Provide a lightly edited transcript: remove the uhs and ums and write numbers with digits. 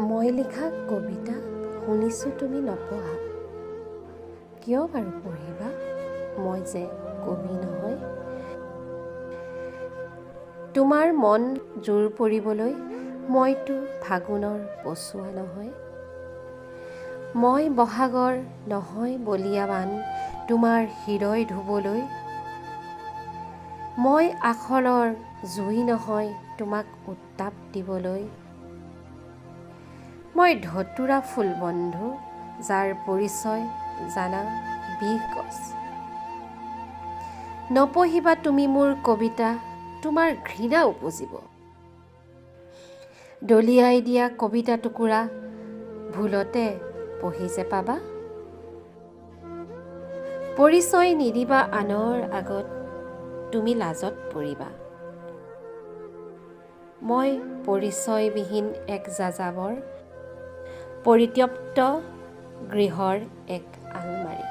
মই লিখা কবিতা শুনিছোঁ তুমি নপঢ়া, কিয় বাৰু পঢ়িবা, মই যে কবি নহয়। তোমাৰ মন জোৰ পৰিবলৈ মইতো ফাগুনৰ পচোৱা নহয়। মই বহাগৰ নহয় বলিয়াবান তোমাৰ হৃদয় ধুবলৈ। মই আখলৰ জুই নহয় তোমাক উত্তাপ দিবলৈ। মই ধতুৰা ফুল বন্ধু, যাৰ পৰিচয় জানা বিহ গছ। নপঢ়িবা তুমি মোৰ কবিতা, তোমাৰ ঘৃণা উপজিব। দলিয়াই দিয়া কবিতা টুকুৰা ভুলতে পঢ়ি যে পাবা। পৰিচয় নিদিবা আনৰ আগত, তুমি লাজত পৰিবা। মই পৰিচয়বিহীন এক যাযাবৰ, পৰিত্যক্ত গৃহৰ এক আলমাৰি।